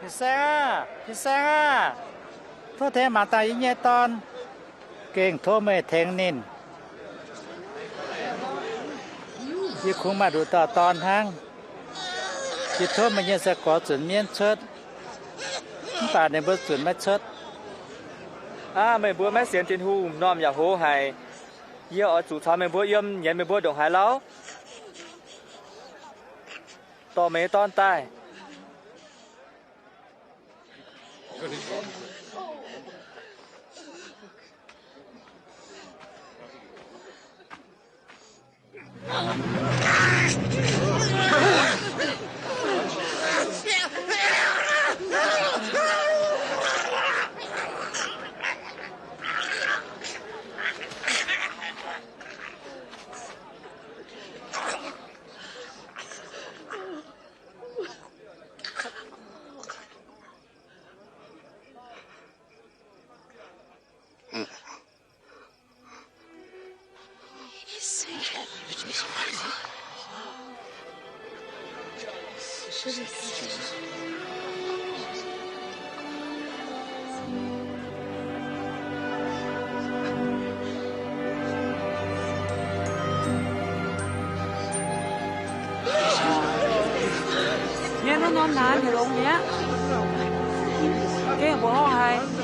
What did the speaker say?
Fin-saeng aah! Fin-saeng aah! Tov tengx mangc dangh yie nyei dorn. Gengh tov meih tengx ninh. Yie kungx maaih nduqc dauh dorn hnangv. Yie tov meih nyei sai-gorx zunc mienv cuotv, mv baac ninh mbuo zunc maiv cuotv. Aav, meih mbuo maiv sienx Tin-Hungh, m'normh yaac hoz haic. Yie oix zuqc caux meih mbuo yiem, nyienz meih mbuo ndongc haaix lauh? Dorh meih nyei dorn daaih. Yie norm norm naaiv mienh longx mi'aqv. Gengh mbuoqc horngh haic.